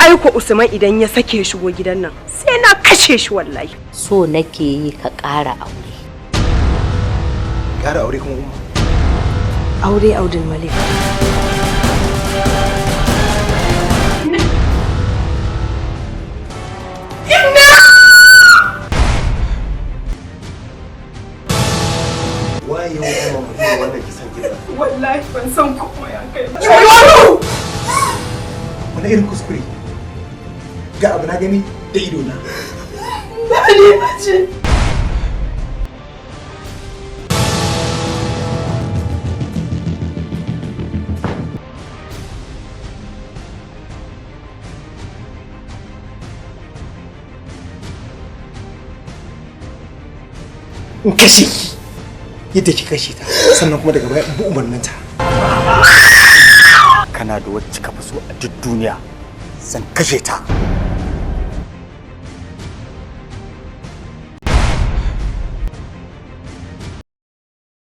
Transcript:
Aiko Usman idan ya sake shigo gidan nan, sai na kashe shi wallahi. So nake yi ka ƙara aure. Ƙara aure kuma, Umma? Aure, Abdul Malik. Waye wa Umma mutum wannan kisan gida? Wallahi ban san kuma ya kai ba. Wani irin kuskure? Ga abu na gani da ido na. Ba ni bace. In kashe ki yadda ki kashe ta, sannan kuma daga baya in bi umarninta. Kana da wacce ka fi so a duk duniya, zan kashe ta.